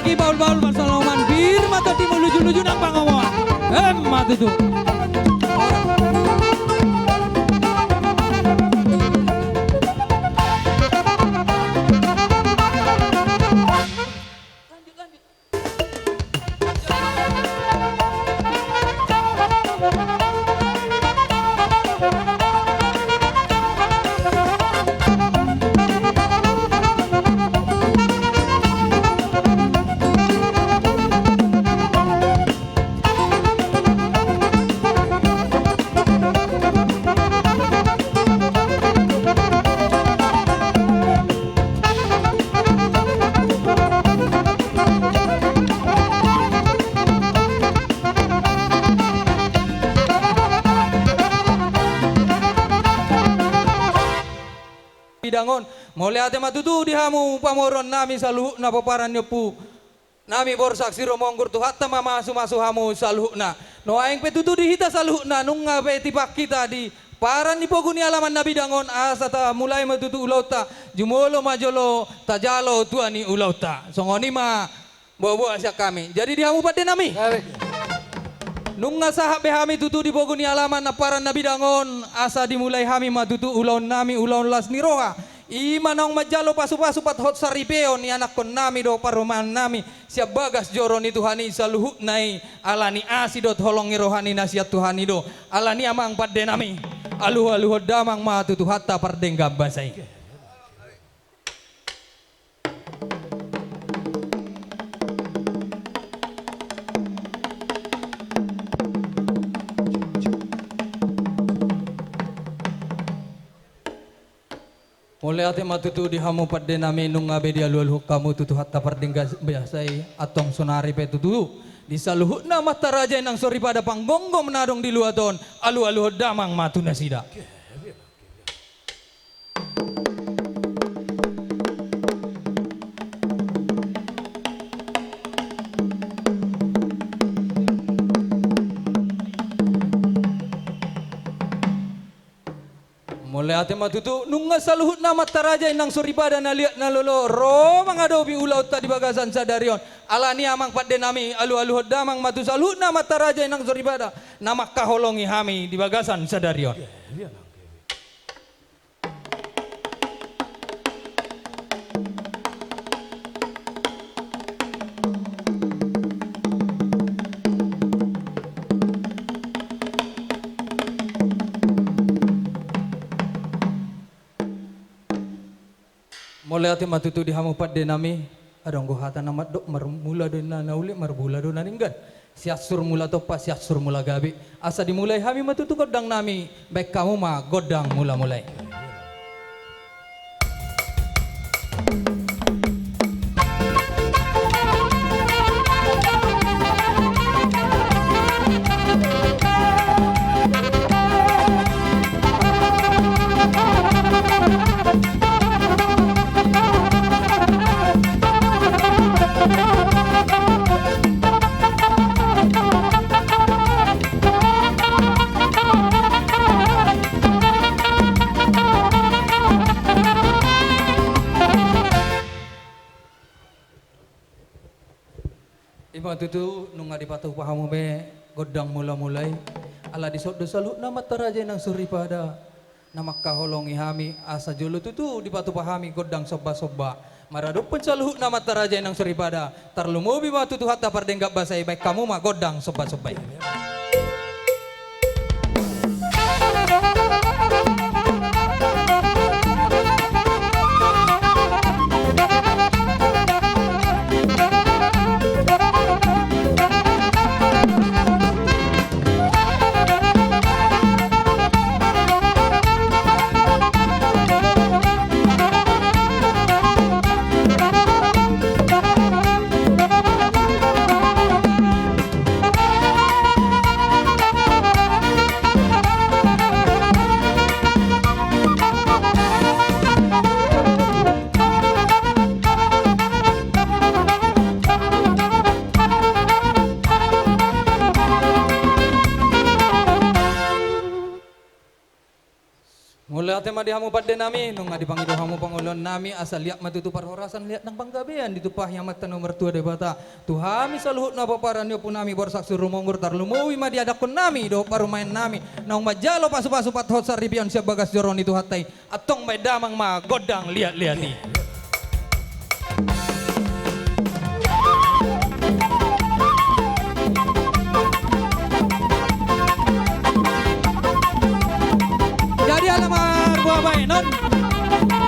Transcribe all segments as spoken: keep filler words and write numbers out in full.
Ki baul-baul marsalongan, pir ma tondi mulujuluju nang pangomoan. Emma tutu. Bidang on, mauliate ma tutu di hamu pamoruon nami saluhutna, pomparan ni ompu nami Borsak Sirumonggur, Tuhanta ma mamasu-masu hamu saluhutna. Nuaeng pe tutu di hita saluhutna, nunga pe tipak hita di paran ni pogu ni alaman na bidang on, asa tamulai ma tutu ulaonta, jumolo ma jolo tajalo tua ni ulaonta. Songon i ma boa-boa sian hami. Jadi di hamu pande nami. Gabe. Nunga sahat be hami tutu di pogu ni alaman na paran na bidang on, asa dimulai hami ma tutu ulaon nami, ulaon las ni roha. I ma naung manjalo pasu-pasu, pathot saripeon, ianakkon nami dohot parumaen nami, sian bagas joro ni Tuhan i saluhutna i, ala ni asi dohot holong ni roha ni na sian Tuhan i do, ala ni i amang pande nami, aluh-aluhon damang ma tu Tuhanta pardenggan basa i. Mauliate ma tutu di hamu pande nami, nunga be dialualuhon hamu tu Tuhanta pardenggan basa i, antong saonari pe tutu di saluhutna amanta raja inang soripada, panggomgom na adong di luat on, alualuhon damang ma tu nasida. Mauliate ma tutu, nunga saluhutna amanta raja inang soripada na liat na lolo ro mangadopi ulaonta di bagasan sadari on. Ala ni i amang pande nami, alualuhon damang ma tu saluhutna amanta raja inang soripada na mangkaholongi hami di bagasan sadari on. Mauliate ma tutu di hamu pande nami. Adong do hata na mandok, marmula do na uli, marmula do na denggan. Siansur mula tompa, siansur mula gabe. Asa dimulai hami ma tutu gondang nami, baen hamu ma gondang mula-mula i. I ma tutu, nunga dipatupa hamu be gondang mula-mula i. Ala dison do saluhutna amanta raja inang soripada na mangkaholongi hami, asa jolo tutu dipatupa hami gondang somba-somba. Maradophon saluhutna amanta raja inang soripada, tarlumobi ma tu Tuhanta pardenggan basa i, baen hamu ma gondang somba-somba i. Ate ma di hamu pande nami, nunga dipangido hamu pangoloan nami, asa liat ma tutu parhorasan, liat nang panggabean ditumpahi Amanta na martua Debata tu hami saluhutna pomparan ni ompu nami Borsak Sirumonggur, tarlumobi ma di adakkon nami dohot parumaen nami naung manjalo pasupasu pathot saripeon sian bagas joro ni Tuhanta i. Antong baen damang ma gondang liatliat i. Jadi ala marboa baenon,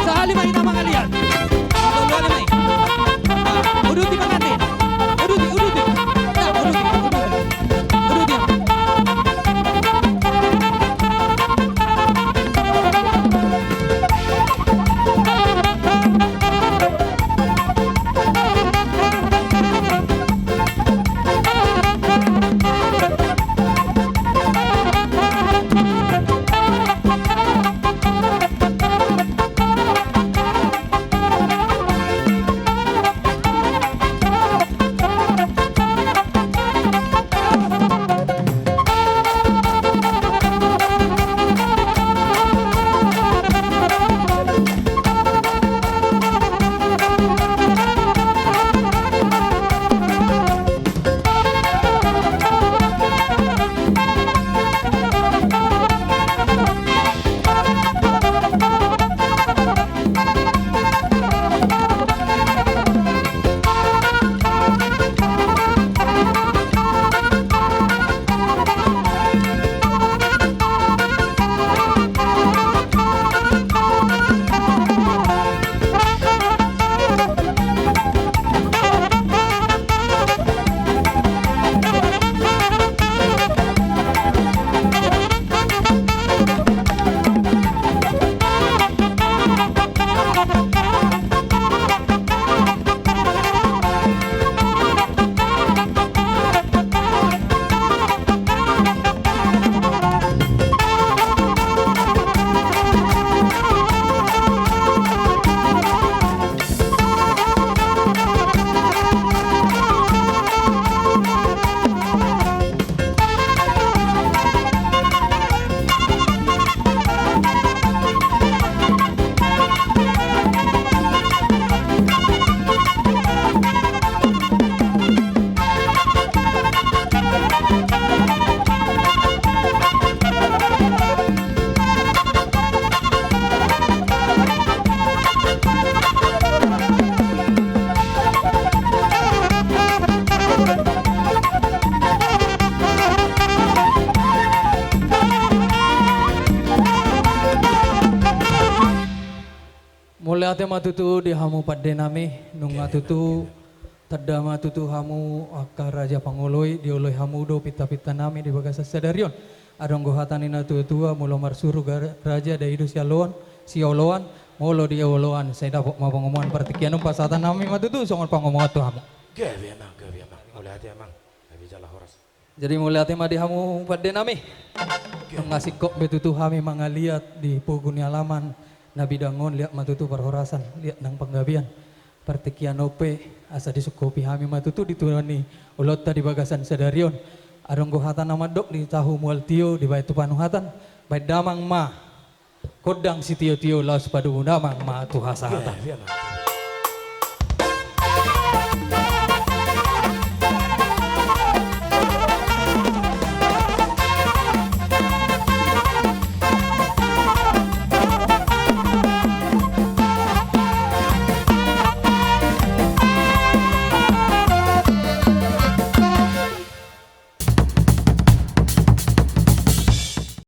sahali ma hita mangaliat. Sahali ma i. Uduti mangantin. Uduti, uduti. Uduti, uduti. Uduti. Mauliate ma tutu di hamu pande nami, nunga tutu tanda ma tutu hamu angka raja pangoloi, dioloi hamu do pintapinta nami di bagasan sadari on. Adong do hata ni natuatua, molo marsuru ga-, raja, dai do sioloan, sioloan, molo di oloan sai dapot ma pangomoan. Partingkian on pasahaton nami ma tutu songon pangomoan tu hamu. Gabe amang, gabe amang, mauliate amang, gabe jala horas. Jadi mauliate ma di hamu pande nami. Nunga singkop be tutu hami mangaliat di pogu ni alaman na bidang on, liat ma tutu parhorasan, liat nang panggabean. Partingkian on pe asa disungkopi hami ma tutu di tua ni ulaonta di bagasan sadari on. Adong do hata na mandok, di tahu mual tio dibaen tu panuhatan, baen damang ma gondang sitiotio, laos padomu damang ma tu hasahatan. Iya, iya, Bang.